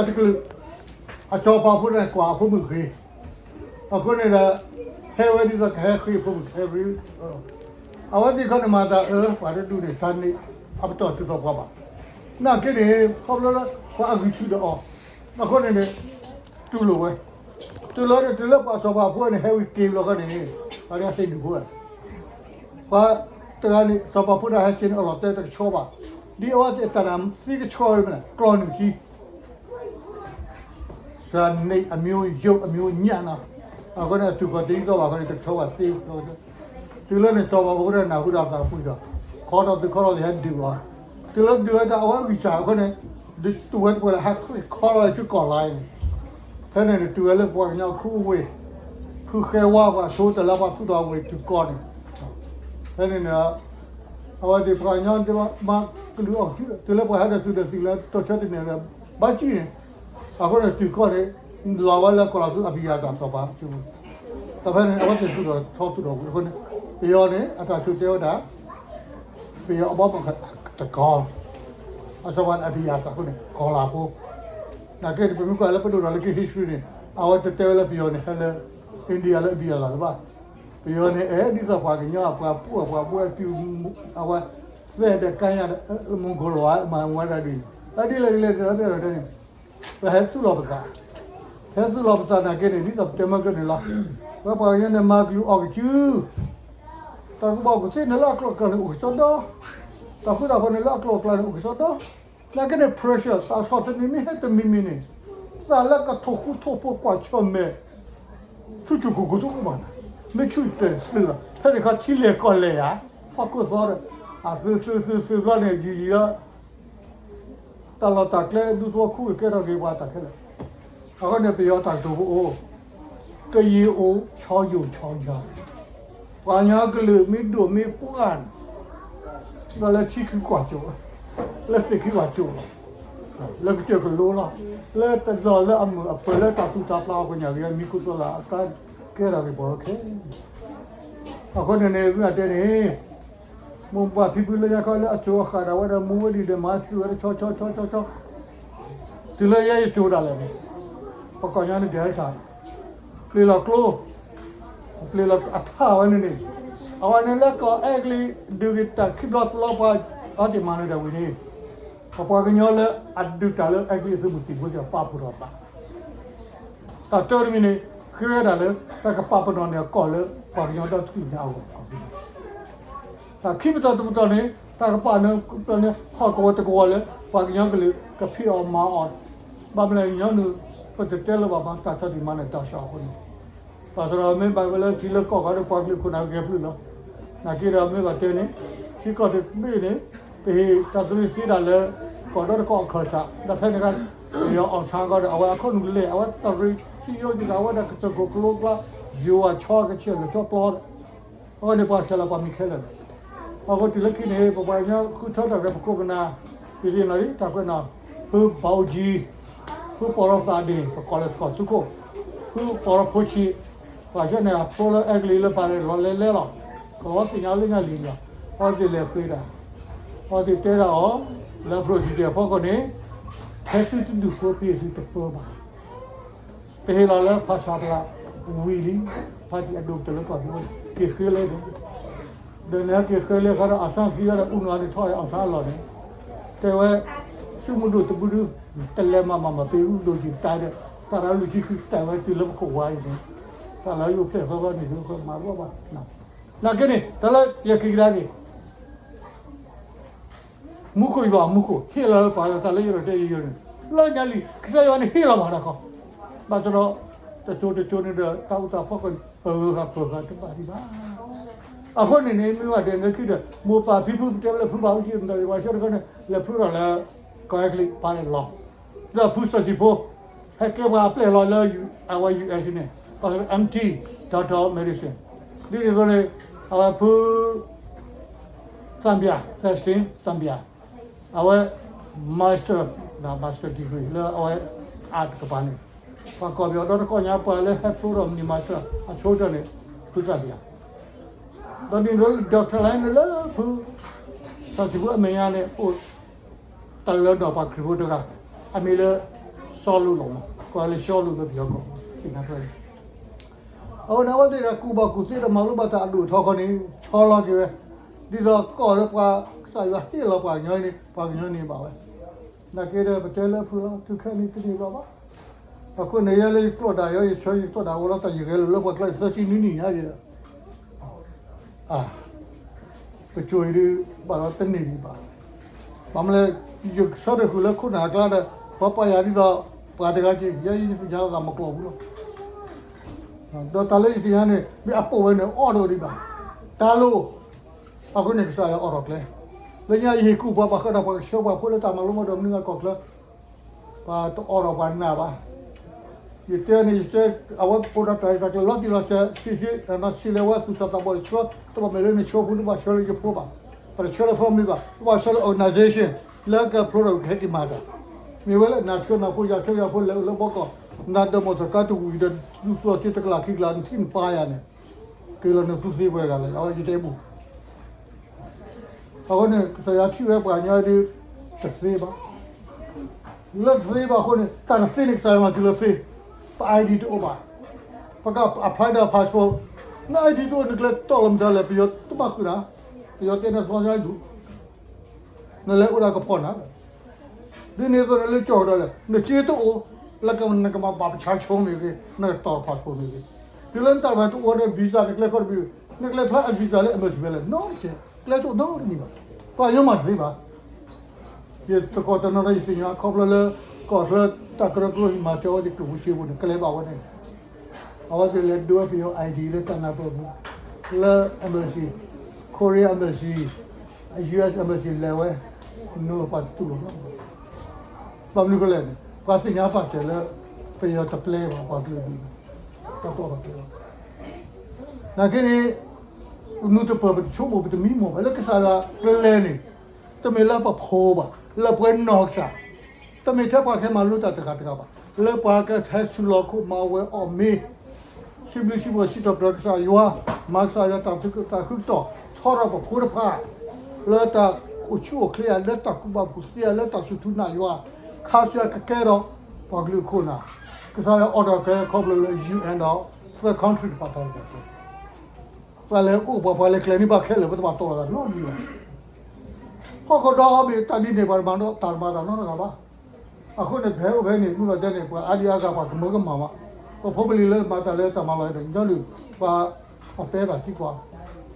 တကလုာ်, အစီၤပၤဖိန့ၣ်ကွၢ်အဖိမုၣ်ဂ့ၤ, အဃိန့ၣ်ဒီး ဟဲဝဲဒ်သိးကဟဲဃ့အဖိမုၣ်ဂ့ၤ, အဝဲသ့ၣ်ခီန့ၣ်မၤသးအၢ ပှၤတဒူၣ်န့ၣ် စၤန့ၣ် အပတီၢ်တုၤသိးပှၤဘၣ်, နာ်က့န့ၣ် ခီဖျိလၢ ပှၤအဂံၢ်ဆူၣ်ဒီးအီၤ, အဃိန့ၣ်န့ၣ် တူၢ်လိာ်ဝဲ, တူၢ်လိာ်န့ၣ် တုၤလၢပှၤစီၤပၤဖိန့ၣ် ဟဲဝံၤက့ၤလီၤခီန့ၣ်, ပှၤဒၣ်သ့ၣ်ဒူၣ်ဖိ ပှၤတဂၤန့ၣ် စီၤပၤဖိတၢ်ဟဲဆ့န့ၣ် အလီၤတဲတကဆှီဘၣ်, ဒ်အဝဲသ့ၣ်အတၢ်နၢ်သ့ကဆှီဝဲမ့ၢ် ကျီၢ်နုာ်ခံ စၤန့ၣ် အမျိုးယုတ် အမျိုးညံ့နီၤ, အဃိန့ၣ် အတူၢ်ကီၢ်တဒ်သိးဘၣ်အဃိန့ၣ် တကဆှီဘၣ်သ့, တုၤလၢန့ၣ် စီၤပၤဖိတၢ်နၢ်ဟူဒီးသးကပှံၤဒီး ခီထီၣ်သုးခီထီၣ်သုးဟဲဒုးအီၤ, တုၤလၢဒုးဝဲတၢ်အဝဲဂံၢ်စၢ်အဃိန့ၣ် ဒုးတူၢ်ဝဲတပှဲၤလၢဟဲခီထီၣ်ဝဲဆူကီၢ်လါအံၤန့ၣ်, ဖဲန့ၣ်န့ၣ် တုၤဝဲလၢပှၤကညီခူအဝ့ၢ်, ဖုဃဲဝါပှၤဆိတၢ်လၢပှၤသူၣ်ထီၣ်အဝ့ၢ်တုၤကီၢ်န့ၣ်, ဖဲန့ၣ်န့ၣ် အဝဲသ့ၣ်ပှၤကညီမၤကလုာ်အီၣ်ကစုၣ် တုၤလၢပှၤဟဲဒီးသုးဒီးသုးလၢတီဆၢတန့ၢ်ဒီး ဘၣ်ကံၣ်န့ၣ်, အဃိန့ၣ်တုၤကီၢ်န့ၣ် လီၤဝဲလၢကီၢ်လီၤသူအဘံယၤသၣ်စီၤပၤ, ဒီးဖဲန့ၣ် အဝဲသ့ၣ်သူၣ်ထီၣ်ထီသူၣ်ထီၣ်ဝံၤအဃိန့ၣ်, ပယီၤန့ၣ် အတၢ်ဆိၣ်တဲဝဲဒၣ် ပယီၤအဘီမုၢ်တကီၢ်, အစီၤပၤန့ၣ် အဘံယၤသၣ်အဃိန့ၣ် ကီၢ်လၤဖိ, နာ်က့န့ၣ် ပမ့ၢ်ကွၢ်လၢပဒိၣ်ဒီးလၢက့ history န့ၣ် အဝဲတတဲဝဲလၢပယီၤန့ၣ် ဟဲလၢ India လၢအဘံယၤသၣ်လၢၤဘၣ်, ပယီၤန့ၣ် အဲၣ်ဒ်သိးပှၤကညီအပှၤပူၤအပှၤဘိအစု အဝဲသဲဒီးကါညါဒီး မူခိၣ်လီၤမၤဝဲဒၣ်ဒ်န့ၣ် အဒ်လဲၣ်ဒ်လဲၣ်တၢ်တဲန့ၣ် ပဟဲသူၣ်လီၤပသး, ဟဲသူၣ်လီၤပသးနာ်က့န့ၣ် ဒ်သိးပတဲမၢကန့ၣ်လီၤ, ပဝဲပှၤကညီန့ၣ် မၤကလုာ်အီၣ်ကစုၣ်, တၢ်ကူၣ်ဘၣ်ကူၣ်သ့န့ၣ်လၢအကျိၤကျါန့ၣ်အိၣ်ကစီဒီ, တၢ်ဃူတၢ်ဖိးန့ၣ်လၢအကျိၤကျါန့ၣ်အိၣ်ကစီဒီ, နာ်က့န့ၣ် pressure တၢ်ဆီၣ်တနံၤမ့ၢ်ဟဲတမံၤမံၤန့ၣ်, သးလၢကထိၣ်ဃူထိၣ်ဖိးကွၢ်ဆၢၣ်မဲာ် ဆူၣ်ဆူၣ်ကိၢ်ကိၢ်တအိၣ်ဘၣ်န့ၣ်, မ့ၢ်ဆူၣ်တသုးလီၤ ဖဲန့ၣ်ခီထံလဲၤကီၢ်လဲၤဧါ, ဟီၣ်ခိၣ်သီဒီး အသုသုသုသုဘျီန့ၣ် ယံာ်ယံာ်လီၤ တၢ်လီၢ်တၢ်ကျဲဒူသဝီခိၣ်ဂ့ၤကဲထီၣ်က့ၤပှၤတၢ်ခဲလၢာ်, အဃိန့ၣ် ပယီၤတၢ်ကတိၤပအိၣ်, ကယံာ်အိၣ်ဆီယိာ်ဆီယၤ, ပှၤကညီကလုာ်မ့ၢ်ဒိၣ်မ့ၢ်ပှၢ်န့ၣ်, ဒီးလၢထံခံကွၢ်စိး, လၢသ့ၣ်ခံကွၢ်စိးလီၤ, လၢကစၢၢ်ကလိလီၤ, လၢတလီၢ်လၢအမုာ်အပၢၤလၢတၢ်သူၣ်တၢ်ပျၢ်အီၤကညးက့ၤ မံၤခိၣ်သိလၢအကါကဲထီၣ်က့ၤပှၤလီၤခဲ အဃိန့ၣ်န့ၣ် မ့ၢ်အတဲန့ၣ်, မိၢ်ပၢ်ဖံဖုလၢညါခီလၢအစိၤအဃၣ်ဒၣ်ဝဲဒီး မူဝဲဒံးဒီးမၤသုးဝဲတဆီဆီဆီဆီဆီ, တုၤလၢယဲယစိၤဒၣ်လဲာ်န့ၣ်, ပှၤကီၢ်ညီန့ၣ်ဒဲးတၢ်, ပျ့ၤလီၤကျိ, ပျ့ၤလီၤအထါဝဲန့ၣ်န့ၣ်, အဝဲန့ၣ်လၢကီၢ်အဲကလံး ဒုးက့ၤတၢ်ခံဘျီတဘျီပှၤအီၤတ့ၢ်မၤနၢၤတၢ်ဝံၤန့ၣ်, ပပှၤကညီလၢအဒုးတၢ်လၢအဲကလံးအသုးမုၢ်သံၣ်ဘိဒီးပာ်ဖှိၣ်ထီၣ်သး တၢ်တၢတမံၤန့ၣ် ဃ့ဝဲဒၣ်လၢ တၢ်ကပာ်ပနီၣ်န့ၢ်အကီၢ်လၢ ပှၤကညီဒီတကလုာ်န့ၣ်အဂီၢ်, တၢ်ခံပတီၢ်တပတီၢ်န့ၣ် တၢ်ကပာ်န့ၢ်န့ၣ် ဟီၣ်ကဝီၤတကဝီၤလၢ ပှၤကညီကလုာ်ကဖံးအီၣ်မၤအီၣ်, ဘၣ်မနုၤညီနုၢ် ပတတဲလၢၤဘၣ်မး တၢ်ဆီၣ်တံၢ်မၤနၢၤတၢ်ဆှီအဃိန့ၣ်, ဘၣ်ဆၣ်ဒီးမ့ၢ်ဘၣ်ဝဲလၢထံလၢကီၢ်ဂီၤဒီးပှၤကလုာ်ခိၣ်နၢ်ဂဲၤဖျုးလီၤ, နာ်က့ဒီးမ့ၢ်ဘၣ်တဲန့ၣ် ထံကီၢ်တဘ့ၣ်န့ၣ် ပဟ့ၣ်တၢ်သရံးသ့ဒၣ်လၢ ကီၢ်ဒီတကီၢ်အခၢၣ်စး ဒီးဖဲန့ၣ်အခါ ပယီၤအီၣ်ဆၣ်ကီးဒီး အဝဲအခိၣ်နူာ်ကလဲာ် အဝဲတၢ်ရ့စံယိယိဂၤ အဝဲဒၣ်ကစၢၢ်ခိၣ်ကလိကျါ ယိၤအီၤဆီကဆဲးလၢာ်ဆီပျီဒီး အဝဲန့ၣ်ပှၤဆဲးလီၤပှၤမံၤခဲလၢာ်န့ၣ်, အဃိတုၤလၢခံန့ၣ် ပပှၤကညီဃုထၢတၢ်ရဲၣ်ပခိၣ်ပနၢ် ပသ့ၣ်နီၣ်လံ တၢ်ကွဲးနီၣ် ဖုဘီကၠံ ဖုပီၢ်ရီသးဒ့ၣ် ပကိးလၢစကီၢ်သူခိၣ် ဖုပီၢ်ရီဖိဆံး ပှၤကညီန့ၣ် အဖိလၢအဲကလံးလၢပာ်လီၤလဲလဲလီၤ, ကလီသ့ၣ်ညါလၢညါလံလီၤ, အဝဲသ့ၣ်လဲၤဃ့ဒၣ်, အဝဲသ့ၣ်တဲဒၣ်အီၤ လၢ procedure အဖီခိၣ်န့ၣ် ဟဲသုတဒူၣ်ဖိ ပဟ့ၣ်သုတပၢဘၣ် ပဟ့ၣ်လီၤလၢဖၣ်ဆၣ်ပျၢ်ဝံၤလံ, ဖါတံၣ်အဒိၣ်ကတၢၢ်လၢကီၢ်ပယီၤ က့ၤဃ့လဲၣ်န့ၣ်, ဒီးန့ၣ်က့ၤဃ့လဲၣ်ခါဒီး အီၣ်ဆၣ်သံဝဲဒီး အူနီၢ်န့ၣ်ထီၣ်အီၣ်ဆၣ်အလီၢ်န့ၣ်, တဲဝဲ သုးမုၢ်ဒိၣ်တဘျုးဒု တလဲၤမၤမၤမၤ ပှၤမုၢ်ဒိၣ်က့ၤတၢ်ဒီး တၢ်လၢလွံၢ်ဆံဃုတဲာ်ဝဲတုၤလၢပခိၣ်ဝါအံၤန့ၣ်, တၢ်လၢယအိၣ်ဖျဲၣ်သီသီန့ၣ် မၤဘၣ်ဘၣ်, နာ်က့န့ၣ် တၢ်လၢယက့ၤကဒါက့ၤ မူခိၣ်ယွၤအမူခိၣ် ဟ့ၣ်လီၤလၢပှၤဒီးတၢ်လၢယရဲၣ်တဲယိယိန့ၣ်, လၢညါလံ ကစၢ်ယွၤန့ၣ်ဟ့ၣ်လီၤဘၣ်တၢ်ခီ, ဘၣ်ဆၣ်ဒီး တစိၤတစိၤန့ၣ်ဒီး တၢ်အိၣ်တၢ်ဖီခိၣ်န့ၣ် ပဂၢၢ်ဃာ်ပၢၤဃာ်တဘၣ်ဒံးဘၣ်. အဃိန့ၣ်န့ၣ် မ့ၢ်ဝဲဒၣ်န့ၣ်ခံဒီး မိၢ်ပၢ်ဖံဖုပတဲဝဲလၢဖုဘၣ်အူကၠံ မတၤဒံးဘၣ်ဆၢတခီန့ၣ် လဲၤဖုထီၣ်လၢ ကီၢ်အဲကလံး ပာ်လီၤ ဒီးဖုစီၤစံၣ်ဖိ ဟဲကဲပှၤအပျဲၢ်လီၤလၢ အဝဲ ယူၣ်အ့ၣ်န့ၣ် ပှၤ M T, Doctor of Medicine, ဒ်န့ၣ်အသိးန့ၣ် အဝဲဖု Zambia, Celestine Zambia, အဝဲ Master, Master degree လၢအဝဲ Art ကပၤန့ၣ်, ပှၤကီၢ်ပယီၤဒီတကီၢ်ညါ ပှၤလၢဟဲဖျိထီၣ်မံၤ Master အဆိကတၢၢ်န့ၣ် ဖု Zambia, ဒီးဒ်န့ၣ် Doctor လၢန့ၣ်လၢဖု စီၤစံၣ်ဖိအမဲာ်ညါန့ၣ် အိၣ် တၢ်လၢဒီးပှၤခရံာ်ဖိတဂၤ အမံၤလၢ စီၤလူးလီၤမး, ကိးလၢစီၤလူးလၢပယီၤကီၢ်, သ့ၣ်ညါထွဲလံ. အဝဲန့ၣ် အဝဲသ့ၣ်ဒီးကူၣ်ဘၣ်ကူၣ်သ့ဒီးမၤလိဘၣ်တၢ်အဒိၣ်အထီဃီန့ၣ် ဆီလီၤက့ၤဝဲ, ဒ်သိးကီၢ်လၢပှၤကစၢ်ယွၤဟ့ၣ်လီၤပှၤကညီန့ၣ် ပှၤကညီန့ၢ်ဘၣ်ဝဲ. နာ်က့ဒီး ပတဲလၢအဖုၣ်လီၤ, တုၤခဲအံၤန့ၣ်တန့ၢ်ဘၣ်ဘၣ်. အဃိန့ၣ် ယဲလၢယကျိာ်ဒၣ်ယီ ယဆၢယကျိာ်ဒၣ်ဝဲလီၤ တၢ်ယဂဲၤလိာ်လၢပှၤကျါ သၢဆံနွံနံၣ်ညါယဲဒီး ပစိၤအံၤဒုး ဘၣ်ဒီးတန့ၢ်ဒံးဘၣ်. ဘၣ်မနုၤလဲၣ်, ယဆၢထၢၣ်ဃုာ်လၢခိၣ်နၢ်အကျါဒီး ပှၤပာ်ယၤဒ်သိး ပှၤတဂၤက့ၤ ယဲယသ့ၣ်ညါလီၤသးမကျိာ်ဘူးလီၤ. ဒီးတၢ်လၢယသ့ၣ်ညါန့ၣ် မ့ၢ်အပိာ်ဝဲန့ၣ် အီၣ်တအိၣ်ဒံးဘၣ်. တၢ်လိၣ်, အဃိန့ၣ် ကစၢ်ယွၤအိးထီၣ်ကျဲ, လၢညါယဟ့ၣ်ကူၣ်ပှၤဘၣ်ဃးဒီးပှၤကဆှၢပှၤဖိလၢတၢ်မၤလိမၤဒိးမနုၤဂၤကီၢ်ချၢ ပှၤတအိးထီၣ်ပှၤနၢ်ဘၣ်. ယတဲန့ၣ် ယတဲ အဝဲအိၣ်ဒီးတၢ်ရဲၣ်တၢ်ကျဲၤလီၤတံၢ်လီၤဆဲး ဆံးဆံး ဆံးလဲၤဝဲသူၣ်စၢ်သးဘီၣ်တဆှၢ တဘၣ်မဲာ်လၢနဆှၢဖိ တဘၣ်ဆှၢလၢယဖိဘၣ်, ပတဆှၢလၢ family ဘၣ်, ပဘၣ်ဆှၢလၢ organization လၢကဖျိထီၣ်ကဟဲက့ၤမၤတၢ်, မ့ၢ်ဝဲလၢနၤဆှၢနၤဖိ ယၤဆှၢယၤဖိ လဲၤအိၣ်လၢဘီကီၢ်, နၤဒီးမိၢ်သၢခါတဝံၤဒီး သူၣ်သူၣ်စ့တကလးခံကလး နထံၣ်နပၢ်ယၤန့ၣ် က့ၤလီၤနသူသ့ပှဲၤဂၤလၢ အဝဲယတဲဘူး အဃိန့ၣ် ကစၢ်ယွၤထံၣ်ဝဲပှၤကညီဒုး တသ့ဘၣ်. လၢတသ့ဘၣ်အဃိန့ၣ် တၢ်တသ့န့ၣ် ကစၢ်ယွၤမၤတုၤလၢသ့, ပ ID တအိၣ်ဘၣ်. ပက apply ဒီး passport, န ID တအိၣ် နကလဲၤတီၢ်လီၤမတၤလဲၣ် ပယီၤတဘၣ်ဃုာ်နၤ, ပယီၤတဲနသီညါဒူၣ် နလဲၤအိၣ်ဒၣ်ကဖီၣ်နၤ ဒ်န့ၣ်အသိးန့ၣ်လၢကၠီၣ်ကဒီးလဲၣ် နစ့တအိၣ် လၢနကမၤဘၣ်ပဆါဆိမ့ၢ်ဂ့ၤ နကတီၢ် passport မ့ၢ်ဂ့ၤ, တုၤလၢနတၢ်ဘၣ်တအိၣ်ဒီး visa နကျဲခီတဘ့ၣ် နကလဲၤဖျါအ visa လၢ embassy ဝဲလဲၣ် နီတစဲး ကျဲတအိၣ်နီတမံၤဘၣ်. ပှၤကညီမၤတသ့ဘၣ်. ယသကိးတနီၤဒီးယသ့ၣ်ညါခီဖျိလၢ ကီၢ်ချၢတၢ်ကရၢကရိဟံၣ်မၤစၢၤဝဲသ့ၣ်ကျိၣ်ဖိစ့ဖိန့ၣ် ကလဲၤဘၣ်ဝဲန့ၣ် အဝဲသ့ၣ်လဲၤဒိဝဲပယီၤ ID လၢတၢ်နၢ်ပၢၢ်ပူၤ လၢ embassy, Korea embassy, US embassy လဲၤဝဲ နပှၤတတူၢ်လိာ်နီတဘျီ. ဘၣ်မနုၤဃိလဲၣ်န့ၣ် ပှၤသ့ၣ်ညါပာ်စၢၤလၢ ပယီၤတပျဲဘၣ် ပှၤကလုာ်ဒူၣ်န့ၣ် တၢ်တအိၣ်ဘၣ်ကျဲဘၣ်. နာ်က့န့ၣ် ပနူတပၢၢ် ပတဆိကမိၣ် ပတမံမီၢ်ဘၣ် လၢကစၢ်ယွၤကျဲန့ၣ် တမ့ၢ်လၢပဖိဘၣ်, လၢပှဲၤနီၢ်ကစၢ်, တမ့ၢ်ထဲပှၤကဟဲမၤလိတၢ်တဂၤတဂၤဘၣ်, လၢပှၤကဟဲဆူၣ်လီၤခိၣ်မၤဝဲအီၣ်မ့ၤ စံးဘျုးစံးဖှိၣ်စံးထီၣ်ပတြၢၤကစၢ်ယွၤ, မၤကစၢ်ယွၤတၢ်သးခုကစီၣ်, ဆီထီၣ်ပဖိတဖၣ် လၢတၢ်အိၣ်ဆူၣ်အိၣ်ချ့ဧါ, လၢတၢ်ကူၣ်ဘၣ်ကူၣ်သ့ဧါ, လၢတၢ်စူၢ်ထူနာ်ယွၤ, ခါဆူညါကကဲထီၣ် ပှၤကလုာ်ခိၣ်နၢ်, ကစၢ်ယွၤအိးထီၣ်ကျဲခီဖျိလၢ UN ဒီး third country တဖၣ်တၢ်ရဲၣ်တၢ်ကျဲၤ, ပှၤလဲၤအိၣ်ပှၤ ပှၤလဲၤကျဲၤန့ၢ်ဘၣ်ခဲလၢာ် ပတဘၣ်တီၢ်လီၤသးနီတမံၤဘၣ်. ဟီၣ်ခိၣ်ဒီဘ့ၣ်တၢ်ဒ်န့ၣ် ပှၤတမၤတၢ်မၤတၢ်နီတဂၤဘၣ်. အဃိန့ၣ် ပဟဲအိၣ်ဖဲန့ၣ် မုၢ်လီၤတဲန့ၣ် ပှၤအါဒံအါဂၤ ပှၤကမၢကမၣ်ဘၣ်. ပဖိပလံၤလၢမၤတၢ်လၢတၢ်မၤလီၤန့ၣ် ညီနုၢ် ပှၤအပဲဘၣ်သံကွၢ်,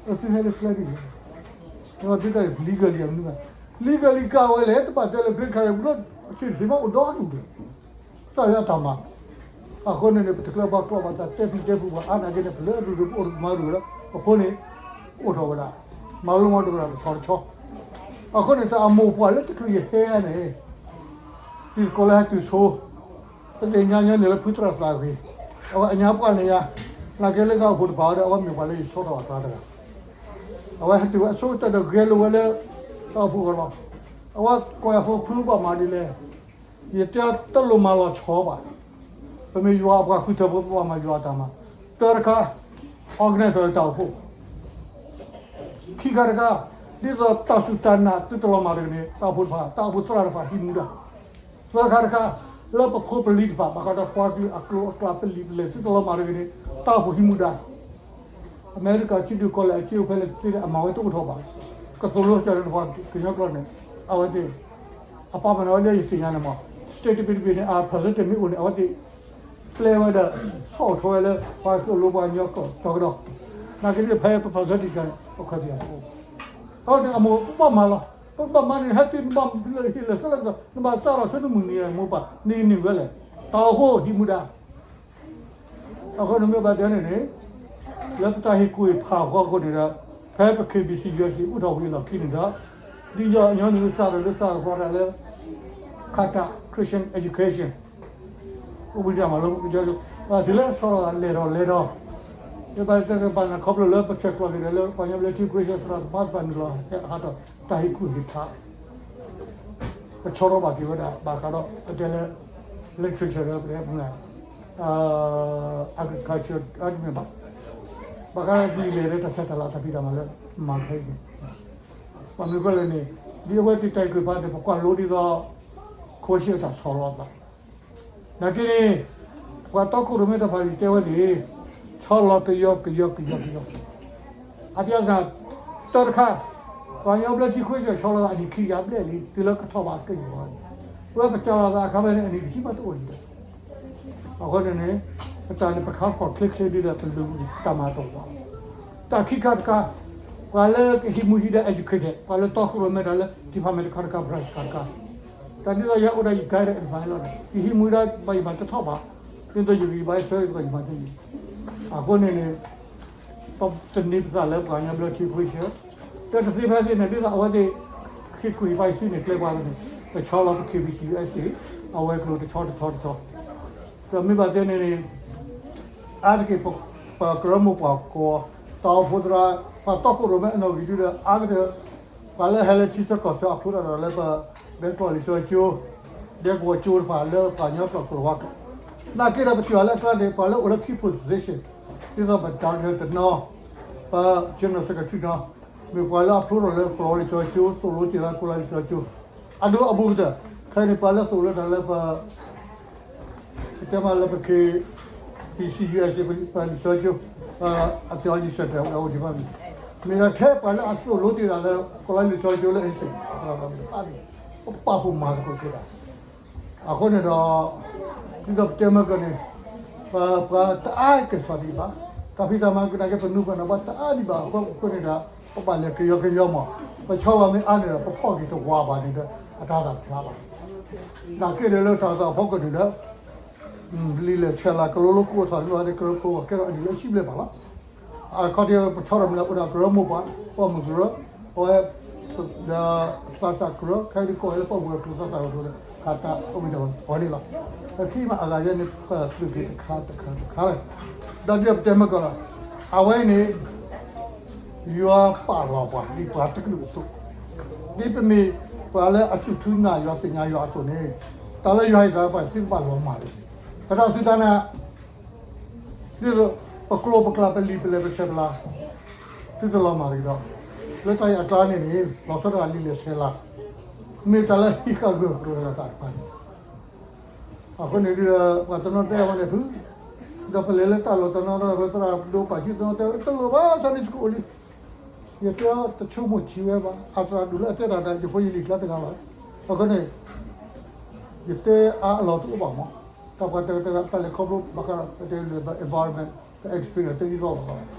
အသုဟဲလၢကျဲဒ်လဲၣ်, ဒ်တၢ် legally အမနုၤဘၣ်, legally ကဝဲလဲၣ် တဘၣ်တဲလၢ green card လၢ citizen မ့ၢ်အိၣ်ဒီဒူၣ်ဒီး ကစၢ်ယွၤအတၢ်မၤ, အဃိန့ၣ်န့ၣ် ပတကျၢၤဘၣ်ကျီဘၣ်တၢ်တဲဖံးတဲဖုးဘၣ် အါနာ်က့န့ၣ် ပလဲၤအဒူၣ်ဒိၣ်ပအိၣ်မၤဒိၣ်ဒီး ပဖိန့ၣ် အိၣ်ထီၣ်ဝဲဒၣ် မၤလိမၤဒိၣ်ဝဲဒၣ်တဆီတဆီ, အဃိန့ၣ် တၢ်အမိၢ်ပှၢ်လၢတချုးယဟဲန့ၣ် တံၤသကိးလၢဟဲတုၤဆိ ပသ့ၣ်ညါညါန့ၣ်လၢဖုသရၣ်သးဂ့ၤ, အဝဲအညါပှၢ်န့ၣ်ယါ, နာ်က့လၢတၢ်အိၣ်ဖှိၣ်တဖၣ်ဒီး အဝဲမ့ၢ်ပှၤလၢယဆီထီၣ်အသးတဂၤ, အဝဲဟဲတုၤဝဲအဆိကတၢၢ်ဒီးဂဲၤလိာ်ဝဲလၢ တၢ်အိၣ်ဖှိၣ်အဂီၢ်လီၤ. အဝဲကိးယၤဖိ ဖုဘၣ်မၤဒ်လဲၣ်, ယတဲတလိၣ်မၤလီၤဆီဘၣ်, ပမ့ၢ်ယွၤအပှၤဃုထၢဖိ ပဘၣ်မၤယွၤအတၢ်မၤ, တၢတခါ organize ထီၣ်တၢ်အိၣ်ဖှိၣ် ခံခါတခါ, ဒ်သိးတၢ်စူၢ်တၢ်နာ်သုတလီၤမၢ်တဂ့ၤန့ၣ် တၢ်အိၣ်ဖှိၣ်တဖၣ် တၢ်အိၣ်ဖှိၣ်သရၣ်တဖၣ်ဟံးမူဒါ, သၢခါတခါ, လၢပဖိပလံၤတဖၣ် ဘၣ်ဃးဒီးပှၤကလုာ်အကျိၤအကျဲပလံာ်ပလဲၢ်သုတလီၤမၢ်တဂ့ၤန့ၣ် တၢ်အိၣ်ဖှိၣ်ဟံးမူဒါ, အမဲရကၤစုဒုးကီၢ်လဲၣ်အစ့အိၣ်ဖဲလဲၣ်သ့ၣ်န့ၣ် အမၤဝဲတအိၣ်ထီၣ်ဘၣ်, ကသိၣ်လိစၢၤတဖၣ်ကညီကျိာ်န့ၣ်, အဝဲသ့ၣ် အပာ်ပနီၣ်ဝဲဒၣ်ယသ့ၣ်ညါန့ၣ်မး, state တဘ့ၣ်တဘ့ၣ်န့ၣ် အ positive မ့ၢ်အိၣ်န့ၣ် အဝဲသ့ၣ် ပျဲဝဲဒီး ဆီၣ်အိၣ်ထီၣ်ဝဲလၢ ပှၤသိၣ်လိပှၤကညီကီၢ်ကီကဒီး, နာ်က့ဒ်ဖဲပ positive န့ၣ် ပခွဲးပယာ်အိၣ်, အဝဲန့ၣ် အမိၢ်ပဘၣ်မၤလီၤ, ပဘၣ်မၤန့ၣ် ဟဲတုၤနဘၣ်ဟ့ၣ်လီၤဆၢလီၤ နဘၣ်စးလီၤဆၢနမုၢ်နံၤမိၢ်ပၢ် နဂ့ၤန့ၢ်ဝဲလဲၣ်, တၢ်အိၣ်ဖှိၣ်ဟံးမူဒါ အဃိန့ၣ်မ့ၢ်ဘၣ်တဲန့ၣ်န့ၣ်, လၢပတၢ်ဟ့ၣ်ကူၣ်ဟ့ၣ်ဖးအဃိန့ၣ်ဒီး, ဖဲပ KBC USA အိၣ်ထီၣ်ဝံၤအလီၢ်ခံန့ၣ်ဒီး, ဒ်ယီၢ်ညီနုၢ်စးထီၣ်လၢစးထီၣ်သီတၢ်လၢ Qatar Christian Education အိၣ်ဘှံးတၢ်မၤလိပကညီ, တုၤလၢဆီလီၤလဲၤထီၣ်လဲၤထီၣ်, ယဘၣ်တဲကဘၣ်နၤခီဖျိလၢပဆဲးကျိးက့ၤဒီးလၢပှၤကညီဘျၢထံ Christian သရၣ်သမါတဖၣ်နုာ်လီၤဟဲဟးထီၣ် တၢ်ဟ့ၣ်ကူၣ်ဟ့ၣ်ဖး ပဆီထီၣ်ဘၣ်က့ၤဝဲဒၣ် ဘၣ်ဃးဒီး ပတဲလၢ literature ဒီး ပတဲမနုၤလဲၣ်, agriculture အတမ့ၢ်ဘၣ်, ဘၣ်ဃးဒီးဒ်လဲၣ်လၢတၢ်ဆဲးတၢ်လၤတၢ်ဖံးတၢ်မၤလၢမၤခဲအံၤန့ၣ်, ဘၣ်မနုၤဃိလဲၣ်န့ၣ်, ဒ်အဝဲသ့ၣ်တၢ်ဟ့ၣ်ကူၣ်ဟ့ၣ်ဖးန့ၣ် ပကွၢ်လိဒ်သိး Christian အတၢ်ဆီၣ်လီၤအသး, နာ်က့န့ၣ် ပှၤတီခိၣ်ရိၣ်မဲတဖၣ်န့ၣ်တဲဝဲန့ၣ် ဆီလီၤကယီကယီကယီကယီ, အပြဿနာ တၢ်တခါ ပှၤကညီဘျၢထံခွ့ကၠီၤဆီလီၤသးအနံၣ်ခံကယၤဘျဲၣ်လံ တုၤလၢကထီၣ်ဘးကယီၤန့ၣ်, ပဝဲပကၠီၤလီၤသးအခါဖဲန့ၣ် အနံၣ်တဆံဘၣ်တအိၣ်လံဒီး, အဃိန့ၣ်န့ၣ် ပတၢ်န့ၣ် ပခါကီၢ်ချ့ချ့ဒ်ဒီး ပလူၤတၢ်မၤတအိၣ်ဘၣ်. တၢ်ခံခါတခါ ပှၤလၢကဟံးမူဟံးဒါ educated ပှၤလၢတီခိၣ်ရိၣ်မဲတၢ်လၢ department တခါတခါ branch တခါတခါ တၢ်ဒ်သိးယၤအိၣ်ဒီးယ guide advice လီၤန့ၣ် ယဟံးမူဒါဘၣ်ယမၤတထီၣ်ဘၣ်, ဒ်သိးယဂံၢ်ဘါယဆၢယသီယမၤတန့ၢ်, အဃိန့ၣ်န့ၣ် ပတနံၤပသးလၢပှၤကညီဘျၢထံခွ့ကၠီၤ, တၢ်တသ့ဖဲသ့ၣ်န့ၣ် ဒ်သိးအဝဲသ့ၣ် ဟ့ၣ်ကူၣ်ဟ့ၣ်ဖးယစုန့ၣ် ကျဲပှၤန့ၣ် ပဆီလီၤပ K B C U S A အဝဲၤကျိၤတဆီတဆီတဆီ, ဒီးမ့ၢ်ဘၣ်တဲန့ၣ်န့ၣ် အါတက့ၢ် ပကရၢမိၢ်ပှၢ်ကိး တၢ်အိၣ်ဖှိၣ်သရၣ် ပှၤတီခိၣ်ရိၣ်မဲအနီၣ်ဂံၢ်ဒုဒီး အါကတၢၢ် ပှၤလၢဟဲလၢထံဆၢကီၢ်ဆၢအဖျိတၢ်ဒီးလၢပ ဒဲကဝီၤကၠိကၠိ ဒဲကဝီၤကၠိတဖၣ်လၢပှၤကညီကျိာ်ကရၢဝါကျိာ်, နာ်က့ဒီးပထံၣ်ဘၣ်လၢအကျါန့ၣ် ပှၤလၢအိၣ်လၢ key position ဒ်သိးပ director တနီၤ, ပ general secretary နီၤ, မ့ၢ်ပှၤလၢအဖျိထီၣ်လၢကဝီၤလံာ်စီဆှံကၠိ သိၣ်လိတ့ၢ်လၢကဝီၤလံာ်စီဆှံကၠိ, အဒိအဘူးကတၢၢ် ခဲအံၤန့ၣ် ပှၤလၢသိၣ်လိတၢ်လၢပ ပတဲမးလၢပ K B C U S A ပလံာ်စီဆှံကၠိ အ theology center ဝဲအိၣ်ဒံးဘၣ်မ့ၢ်, မ့ၢ်ဒီးထဲပှၤလၢအသိၣ်လိတ့ၢ်တၢ်လၢ ကဝီၤလံာ်စီဆှံကၠိလၢ အ့စ့ၣ် ပပာ်ဖှိၣ်မၤသကိးက့ၤတၢ်, အဃိန့ၣ်ဒီး ဒ်သိးပတဲမ့ၢ်ကီးန့ၣ် ပှၤတအါကစီၣ်ဒံးဘၣ်, တၢ်ဖံးတၢ်မၤကနာ်က့ ပနူပနၤဘၣ်တအါဒံးဘၣ်အဃိန့ၣ်ဒီး ပဘၣ်လဲၤကယီကယီမး, ပဆီလီၤမ့ၢ်အါန့ၣ်ဒီး ပဖီၣ်က့ၤတဝးဘၣ်န့ၣ်ဒီး အတၢ်သးဖျါဘၣ်, နာ်က့ဒီးလၢတၢ်သးဖီခိၣ်န့ၣ်ဒီး လံာ်လဲၢ်ဆဲးလၤကလိလိကအိၣ်ထီၣ်န့ၣ် ကရၢဖိကဲထီၣ်အနံၣ်လၢဆံဘျဲၣ်ဘၣ်လီၤ. အခီၣ်ထံးပဆီထီၣ်မ့ၢ်လၢအိၣ်ဒီးကရၢမိၢ်ပှၢ် ပိာ်မုၣ်ကရၢ, အဝဲ ဒီးသးစၢ်ကရၢ ခဲအံၤဒ်ကိးဝဲလၢပိာ်မုၣ်ကရၢ သးစၢ်ကရၢ ခးတၢ်အိၣ်မ့ၢ်တၢ်ဝဲန့ၣ်လီၤ. ပခံမးအဂၤယဲန့ၣ် ပသုးက့ၤတခါတခါတခါလီၤ. ဒီးဒ်ပတဲမ့ၢ်ကီးလီၤ, အဝဲအံၤန့ၣ် ယွၤပာ်လီၤပှၤဒ်ပှၤတကလုာ်အသိး, ဒ်ပမ့ၢ်ပှၤလၢအစူၢ်ထူနာ်ယွၤသ့ၣ်ညါယွၤအသိးန့ၣ်, တၢ်လၢယွၤဟ့ၣ်တၢ်ပှၤသုကဘၣ်လီၤမၢ်လီၤ. ပတၢ်စူၢ်တၢ်နာ် ဒ်သိး ပကျိာ်ပကျါ ပလံာ်ပလဲၢ်ပဆဲးပလၤ သုတလီၤမၢ်တက့ၢ်ဒီး, လၢတၢ်အံၤအကျါန့ၣ်န့ၣ် လီၤဆီဒၣ်တၢ်လံာ်လဲၢ်ဆဲးလၤ, မ့ၢ်တၢ်လၢဟံးဃာ်ဂၢၢ်ကျၢၤတၢ်တဖၣ်န့ၣ်, အဃိန့ၣ်ဒ် ပှၤတနီၤတဲဝဲန့ၣ်ဖု, ဒီးပလဲၤလၢတၢ်လီၢ်တနီၤဒီး ပသရၣ်ဒိၣ်ပာ်စုသီတဲ တလိၣ်ဘၣ် Sunday school အိၣ်လံ, ယတဲတဆိကမိၣ်ထံဝဲဘၣ်, အသရၣ်ဒိၣ်လၢအတဲတၢ်ဒီး ယဖိယလံၤကျါတဂၤလီၤ. အဃိန့ၣ် ယတဲအါအလီၢ်တအိၣ်ဘၣ်မး, တၢ်ပှၤတဂၤတဂၤတၢ်လဲၤခီဖျိဘၣ်ဃးဒီး ပတဲလၢ environment တၢ် experience တဒ်သိးဘၣ်,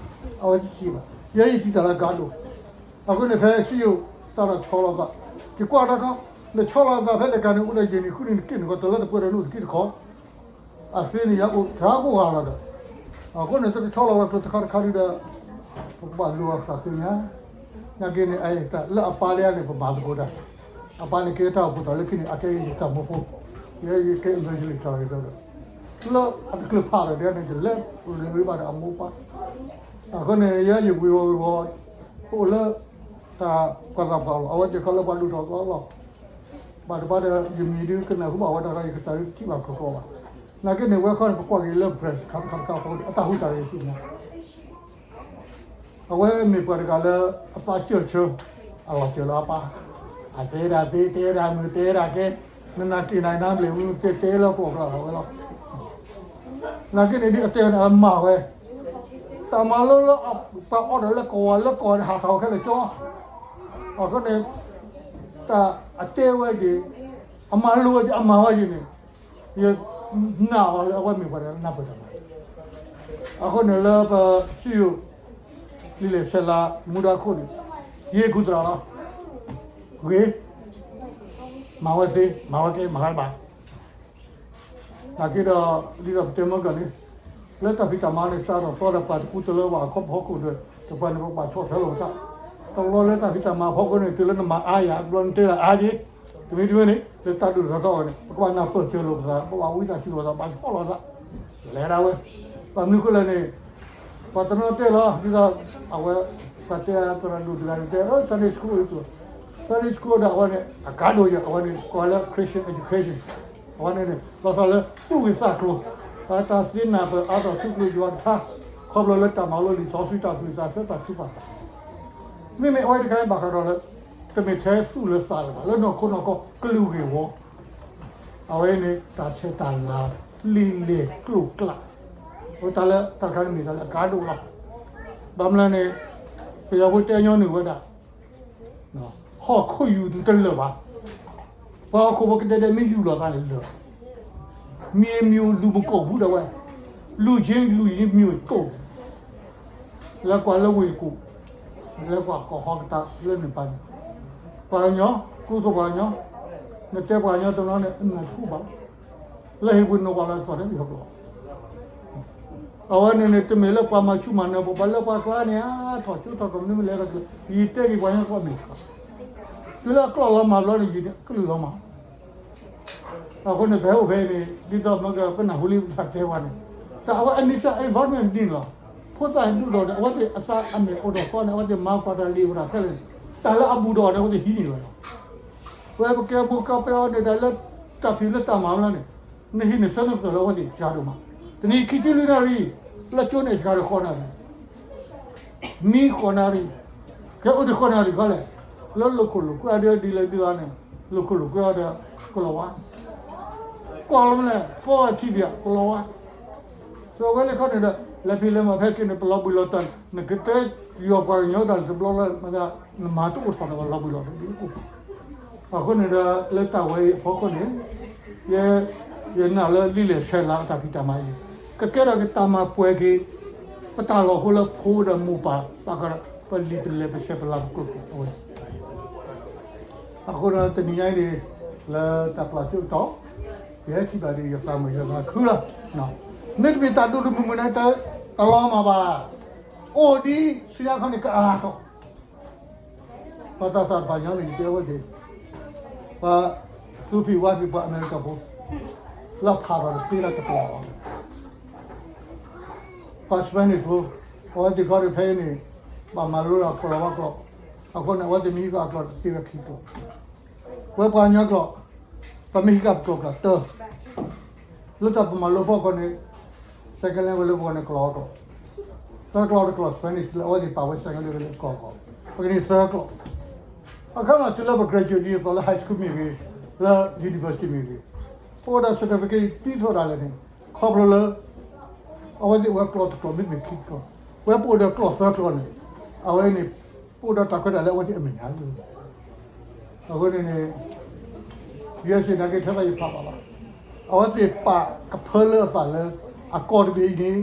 အဝဲတထံၣ်ဘၣ်, ယဲယထံၣ်တၢ်လၢကါဒိၣ်, အဃိန့ၣ်ဖဲစံယိၣ် တၢ်ဒီးဆီလီၤသး, ယကွၢ်တၢ်ခီ, နဆီလီၤသးဖဲလဲၣ်ကါန့ၣ် အိၣ်ဒီးယဲၢ်နံၣ်ဃုနံၣ် နက့ၢ်နဂီၤတလၢတပှဲၤဒီးနအိၣ်တက့ၢ်တခီ အသ့န့ၣ် ယအိၣ်တၢ်ကိးဂၤလီၤဒီး, အဃိန့ၣ် တကဆီလီၤဝဲကျိာ်တခါတခါဒုဒီး, ပကဘၣ်လိၣ်အဃၣ်ဃုညါ, နာ်က့န့ၣ် အတၢ်လၢအပၢ်လၢအန့ၣ် ပမၤသကိးတၢ်, အပၢ်န့ၣ်ကဲတၢ်အိၣ်ဖှိၣ်သရၣ်လၢခံန့ၣ် အကဲယတၢ်မူဖိ, ယဲယကဲ evangelist တၢ်ဂ့ၤဒီး, လၢအတချုးဖးဒီးဒ်န့ၣ် ယလဲၤပူၤန့ၣ်ဝံၤဘၣ်ဒီးအမိၢ်ပၢ်, အဃိန့ၣ် ယဲယဝံၤဝီၤဝံၤဝီၤ, ပအိၣ်လၢ တၢ်ပှၤသးပှၢ်လီၤ, အဝဲသ့ၣ်ခီလၢပှၤဒိၣ်ထီၣ်သီလီၤ ဘၣ်တဘၣ်ဒီး ယမံၤဒုကနၢ်ဟူဘၣ်ဝဲတၢ်ခါ ယကစၢ်ဒုတထံၣ်ဘၣ်ကျိၤကျိၤဘၣ်. နာ်က့န့ၣ် ဝဲခီန့ၣ် ပကွၢ်က့ၤလၢ branch တခါတခါတခါအဃိန့ၣ် အတၢ်ဟူးတၢ်ဂဲၤဆူညါ, အဝဲမ့ၢ်ပှၤတဂၤလၢအသးစၢၢ်ဆၢ, အလီၤစၢၤလၢအပၢ်, အတဲဒၣ်သ့ တဲဒၣ်မုာ် တဲဒၣ်ကဲ, နနာ်က့ၤနၤနါဘျဲၣ်ဝံၤ တဲတဲလၢပှီၢ်ကျါလီၤဝဲလီၤ. နာ်က့န့ၣ်ဒ်အတဲန့ၣ် အမၤဝဲ တၢ်မၤလိလၢပှၤအီၣ်ဒီးလၢကဝီၤလၢကီၢ်န့ၣ် ဟးထီၣ်ခဲလၢာ်ကၠီ, အဃိန့ၣ် တၢ်အတဲဝဲက့ၤ, အမၤလိဝဲက့ၤ အမၤဝဲက့ၤန့ၣ်, ယနာ်အီၤလၢအဝဲမ့ၢ်ပှၤတဂၤလၢနၢ်ပၢၢ်တၢ်မၤ, အဃိန့ၣ်လၢပစံယိၣ် လံာ်လဲၢ်ဆဲးလၤမူဒါခိၣ်န့ၣ်, ယဟ့ၣ်ကူၣ်သရၣ်လီၤ, ဂ့ၤ, မၤဝဲသ့, မၤဝဲကဲ, မၤဝဲဘၣ် နာ်က့ဒီး ဒ်သိးပတဲမ့ၢ်ကီးန့ၣ်, လၢတၢ်ဖံးတၢ်မၤန့ၣ် စးထီၣ်သီဒီးပှၤတပူၤတလၢဘၣ်အခီပညီခိၣ်ဒီး တပှၤန့ၣ် ပကဘၣ်ဆီၣ်ထွဲလိာ်ပသး, တဘျီလၢတၢ်ဖံးတၢ်မၤအဖီခိၣ်န့ၣ် တုၤလၢနမၤအါယၤ တဘျီနတဲဒၣ်အါက့, တမံၤတမံၤန့ၣ် လၢတၢ်ဒုးတၢ်ထီၣ်အီၤန့ၣ် ပကဘၣ်နၢ်ပၢၢ်စၢၤလိာ်ပသး, ပကဘၣ်ဝံသးစူၤလိာ်သး ဘၣ်ဆီၣ်လီၤသး, လဲၤဒၣ်ဝဲ, ဘၣ်မနုၤဃိလဲၣ်န့ၣ် ပှၤတနီၤတဲလီၤ ဒ်သိး အဝဲ ပှၤတဲသရၣ်ဒိၣ်တဂၤန့ၣ်တဲ Sunday school အံၤ Sunday school ဒီးအဝဲန့ၣ် အကါဒိၣ်ယဲၢ် အဝဲန့ၣ် ကိးလၢ Christian education အဝဲန့ၣ်န့ၣ် လီၤဆီလၢသူၣ်ဂ့ၤသးကျိၤ, တၢ်သ့နၢ်ပၢၢ်အါထီၣ်ထူကျိၤယွၤကထါ, ခီဖျိလၢတၢ်မၤလိလံာ်စီဆှံတၢ်သူၣ်သးဆၢတၢ်ထုကဖၣ်သး, မ့မ့ၢ်အဝဲတခါန့ၣ်ဘၣ်ဃးဒီးလၢ တမ့ၢ်ထဲသူၣ်လၢသးလၢၤဘၣ် လၢနီၢ်ခိနီၢ်ကီၢ်ကလုာ်ဂ့ၢ်ဝီ, အဝဲန့ၣ်တၢ်ဆဲးတၢ်လၤ လံာ်လဲၢ်ကျိၤကျး, အဝဲတၢ်လၢတၢ်တခါန့ၣ်မ့ၢ်တၢ်လၢအကါဒိၣ်လီၤ. ဘၣ်မနုၤလဲၣ်န့ၣ် ပယီၤဖိတဲညီနုၢ်ဝဲဒၣ် ဟီၣ်ခိၣ်ယူၤတလၢာ်ဘၣ်. ပှၤဟီၣ်ခိၣ်ဖိကဒဲဒဲမ့ၢ်ယူၤလီၤသးန့ၣ်လၢာ်, မံၤမံၤလူၤပကိာ်ဘူးဒီးဝဲ, လူၤက့လူၤယံၤမံၤကိာ်ဘူး, လဲၤကွၢ်လၢဝ့ၢ်တကူၣ်, လဲၤကွၢ်ကီၢ်ဟီၣ်ကတၢၢ်လၢန့ၣ်ပၢ်န့ၣ်, ပှၤကညီ ကျိၣ်စ့ပှၤကညီ, နတဲပှၤကညီတနီၤန့ၣ် အနၢ်ထူဘၣ်, လၢဟံၣ်ပူၤနကွၢ်လၢအသီၣ်န့ၣ် ပယီၤကျိာ် အဝဲန့ၣ်န့ၣ် တမ့ၢ်လၢပှၤမၤဆူၣ်မၤနၢၤပှၤ ပှၤလၢပှၤကျါန့ၣ် အါထီၣ်ကၠိထီၣ်ကီၢ်မနုၤမနုၤလဲၣ်, ယတဲက့ၤပှၤကညီကျိာ်မ့ၢ်ဆှး, တုၤလၢအကျိာ်လီၤမၢ်ဘျီန့ၣ် ယကလုၢ်လီၤမၢ်. အဃိန့ၣ် ပဟဲအိၣ်ဖဲအံၤန့ၣ် ဒ်သိးမ့ၢ်ကပနၢ်ဟူလံပတၢ်တဲပှၤန့ၣ်, တၢ်အဝဲအန့ဆၢ environment န့ၣ်လီၤ. ဖိသၣ်ဒုၣ်ဒီးန့ၣ် အဝဲသ့ၣ်အသးအမဲာ်အိၣ်ဒီးသီန့ၣ် အဝဲသ့ၣ်မၤကွၢ်တၢ်လံၤဝဲဒၣ်ခဲလၢာ်န့ၣ် တၢ်လၢအဘူးဒီးန့ၣ် အဝဲသ့ၣ်ဟံးန့ၢ်ဝဲလီၤ. ပဝဲပကဲမိၢ်ကီၢ်ပှဲၤအီၤန့ၣ် တၢ်လၢတၢ်ဖံးလၢတၢ်မၤလီၤန့ၣ်, နဟံးန့ၢ်ဆၢနသးလၢအဝဲသ့ၣ်ကါဒိၣ်မး, တနံၤခံဆံလွံၢ်နၣ်ရံၣ်, လၢကၠိန့ၣ်စှၤဒီးဃိးနၣ်ရံၣ်, မံဃိးနၣ်ရံၣ်, ကဲအိၣ်ဒံးဃိးနၣ်ရံၣ်ခီလဲၣ်, လၢလိာ်ခိၣ်လိာ်ကွဲအီၤဒီးဒ်လဲၣ်ဒ်လဲၣ်န့ၣ်, လိာ်ခိၣ်လိာ်ကွဲအီၤဒီးကလီၤဝါ, ကွၢ်လီၤမလဲၣ် သီအထံၣ်ဘၣ်ကလီၤဝါ, စီၤဝဲလၢခီန့ၣ်ဒီး လဲၤဖံးလဲၤမၤဖဲက့ၤန့ၣ် ပလီၤဘှံးလီၤတီၤန့ၣ် နကတဲယွၤပှၤကညီတၢ်တဘျီလၢ နမၤတအိၣ်ထီၣ်ဒီးပလီၤဘှံးလီၤတီၤဒ်အအိၣ် အဃိန့ၣ်ဒီး လၢတၢ်ဝဲအံၤအဖီခိၣ်န့ၣ်, ယဲ, ယနာ်လၢလံာ်လဲၢ်ဆဲးလၤအတၢ်ဖံးတၢ်မၤအံၤန့ၣ် ကကဲထီၣ်က့ၤတၢ်မၤပှဲၤက့ၤ ပတၢ်လီၢ်ဖိလၢဖိဒီးမိၢ်ပၢ် ဘၣ်ဃးဒီးပလံာ်ပလဲၢ်ပဆဲးပလၤပကျိာ်ကျိာ်အဝဲ အဃိဒီးတနံၤညါအံၤန့ၣ် လၢတၢ်ပျၢ်ကၠိအတီၢ်, ယဟဲထံၣ်ဘၣ်ဒီးယသးမုာ်ယသးခုလီၤ. မ့တမ့ၢ်တၢ်ဒိၣ်တမုၢ်မုၢ်န့ၣ် တလီၤမၢ်ဘၣ်. အိၣ်ဒ်ဆူညါခီန့ၣ်ကအါထီၣ် ပှၤသးစၢ်တဖၣ်ညီန့ၣ် ယတဲဝဲသ့ၣ်, ပှၤသူဖံးဝါဖံးပှၤအမဲရကၤဖိ လၢဖးဘၣ်တသ့လၢတပျၢ်ဘၣ်. ပှၤ Spanish ဖိ အဝဲသ့ၣ်ခီဒီးဖဲအံၤန့ၣ် ဘၣ်မၤလိဒီးကလီၤဝါကျိာ်, အဃိန့ၣ် အဝဲသ့ၣ်မ့ၢ်ဟံးကီၢ်အကျိာ်တသ့ဝဲခံကျိာ်. ဝဲပှၤကညီကျိာ်, ပမ့ၢ်ဟံးကီၢ်ပကျိာ်ကျါတၢၢ် လၢတၢ်ပမၤလိဖီခိၣ်န့ၣ် second language လၢပဂီၢ်န့ၣ် ကလီၤဝါကျိာ်, သၢကျိာ်တကျိာ် Spanish လၢအဝဲသ့ၣ်ပာ်ဝဲ second language လၢကီၢ်ကီၢ်, ပကန့ၢ်သၢကျိာ်. အခီပညီတုၤလၢပ graduate ဒ်သိးလၢ high school မ့ၢ်ဂ့ၤ, လၢ university မ့ၢ်ဂ့ၤ, ပအိၣ်ဒီး certificate ဒ်သိးဒၣ်လဲာ်န့ၣ် ခီဖျိလၢ အဝဲသ့ၣ်အိၣ်ဝဲကျိာ်တကျိာ်မ့တမ့ၢ်ခံကျိာ်, ဝဲပအိၣ်ဒီးကျိာ်သၢကျိာ်န့ၣ် အဝဲန့ၣ် ပအိၣ်ဒီးတၢ်ခွဲးတၢ်ယာ်လၢအဝဲသ့ၣ်အမဲာ်ညါလီၤ. အဃိန့ၣ်န့ၣ် ယဲၢ်ဆံနာ်က့ထဲသိးယဖးဘၣ်လီၤ. အဝဲသ့ၣ်ပာ်ကဖၢလၢအသးလၢ အကီၢ်တဘ့ၣ်အံၤန့ၣ် အိၣ်ဒီး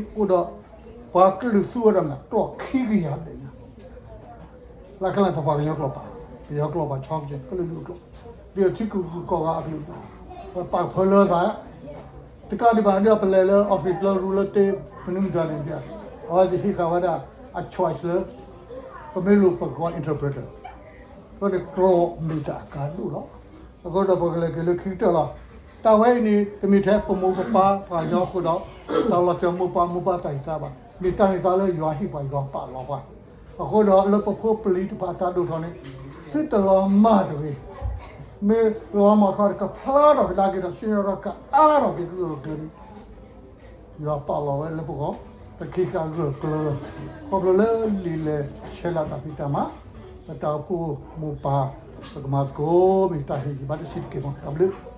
ပှၤကလုာ်သူဝဲဒၣ်မး ကျိာ်ခံကယၤဘျဲၣ်ညါ လၢခဲလၢာ်ပပှၤကညီကျိာ်ပာ်, ပယီၤကျိာ်ပာ်ဆီကဲ ကလုာ်ဒူၣ်အကျိာ်, ဒ်အထံကုၢ်ကုၢ်ကီၢ်ဂၤအကလုာ်, ပပာ်ကဖၢလၢအသး, တကးဒံးဘၣ်ဒီးပလဲၤလၢ office လၢရူလၢတ့ မနုၤမတၤန့ၣ် အဝဲသ့ၣ်ဟ့ၣ်ဃာ်ဝဲဒၣ် အ choice လၢ ပမ့ၢ်လိၣ်ပကကိး interpreter, အဃိန့ၣ်ကျိာ်မ့ၢ်တၢ်အကါဒိၣ်လီၤ. အဃိဒီးပကလဲၤက့ၤလၢခံကတၢၢ်လီၤ. တၢ်ဝဲအံၤန့ၣ် တမ့ၢ်ထဲပမိၢ်ပပၢ်ပှၤကညီအဃိဒီး တၢ်လီၤစၢၤမိၢ်ပၢ်မိၢ်ပၢ်တၢ်ဟ့ၣ်သါဘၣ်. မ့ၢ်တၢ်ဟ့ၣ်သါလၢယွၤဟ့ၣ်ပှၤယွၤပာ်လီၤပှၤ. အဃိဒီးလၢပဖိပလံၤတဖၣ်တၢ်ဒိၣ်ထီၣ်န့ၣ် သုတလီၤမၢ်တဂ့ၤ. မ့ၢ်လီၤမၢ်ခီဒီးကဖျါထီၣ်ကဒါက့ၤဒီး ဆူညါဒီးကအါထီၣ်က့ၤကဂၢၢ်ကျၢၤန့ၣ် ယွၤပာ်လီၤဝဲလၢပဂီၢ်, ပကဟ့ၣ်ကဂၢၢ်ကျၢၤ, ခီဖျိလၢလံာ်လဲၢ်ဆဲးလၤတၢ်ဖံးတၢ်မၤ, ပတၢ်အိၣ်ဖှိၣ်မိၢ်ပၢ်, ပကမၤသကိး မ့ၢ်တၢ်ဟ့ၣ်ဂံၢ်ဘါတဆံးတက့ၢ်မး. တၢ်ဘျုး